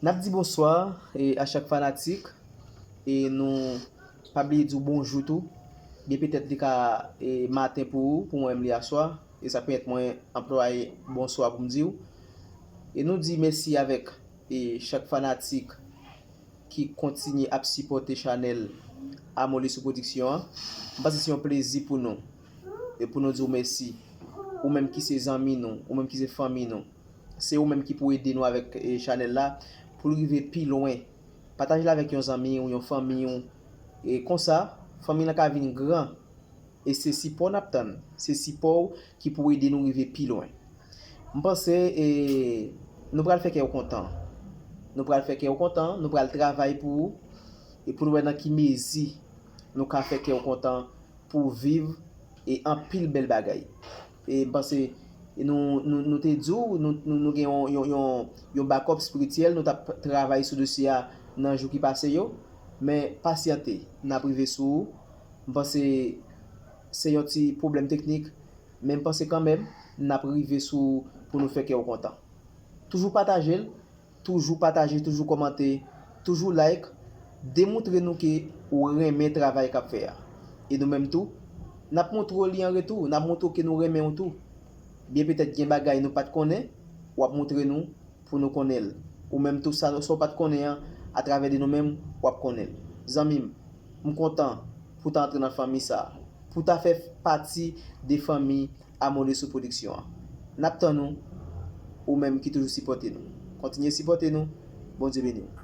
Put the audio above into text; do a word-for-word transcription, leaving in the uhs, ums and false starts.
N ap di bonswa e a chak fanatik, e nou pa bliye di w bonjou tou. Byen petèt li ka e maten pou ou, pou mwen menm li aswa, e sa pèmèt mwen anplwaye bonswa pou m di w. E nou di mèsi avèk e chak fanatik ki kontinye ap sipòte chanèl Amolesou Production an. M panse se yon plezi pou nou e pou nou di w mèsi. Ou menm ki se zanmi nou, ou menm ki se fanmi nou, se ou menm ki pou ede nou avèk e chanèl la pou l rive pi lwen. Pataje l avèk yon zanmi ou yon fanmi ou, e konsa fanmi lan ka vin gran. E se sipò n ap tann, se sipò w ki pou ede nou rive pi lwen. M panse e nou pral fè kè w kontan. Nou pral fè kè w kontan, nou pral travay pou ou e pou nou wè nan ki mezi nou ka fè kè w kontan pou w viv e anpil bèl bagay. E m panse e nou, nou, nou te di w, nou, nou, nou gen yon, yon, yon, yon backup espirityèl, nou t ap travay sou dosye a nan jou ki pase yo, men pasyante, n ap rive sou ou. M panse se yon ti pwoblèm teknik, men m panse kanmenm n ap rive sou ou pou nou fè kè w kontan. Toujou pataje l, toujou pataje, toujou kòmante, toujou like, demontre nou ke ou renmen travay k ap fè a. E nou menm tou, n ap montre w li an retou, n ap montre w ke nou renmen w tou. Byen petèt gen bagay nou pa t konnen, w ap montre nou pou nou konnen l. Ou menm tou, sa, sa w pa t konnen an, atravè de nou menm, w ap konnen l. Zanmi m, m kontan pou w ta antre nan fanmi sa a, pou w ta fè pati de fanmi Amolesou Production an. N ap tann ou, ou menm ki toujou sipòte nou. Kontinye sipòte nou. Bondye beni w.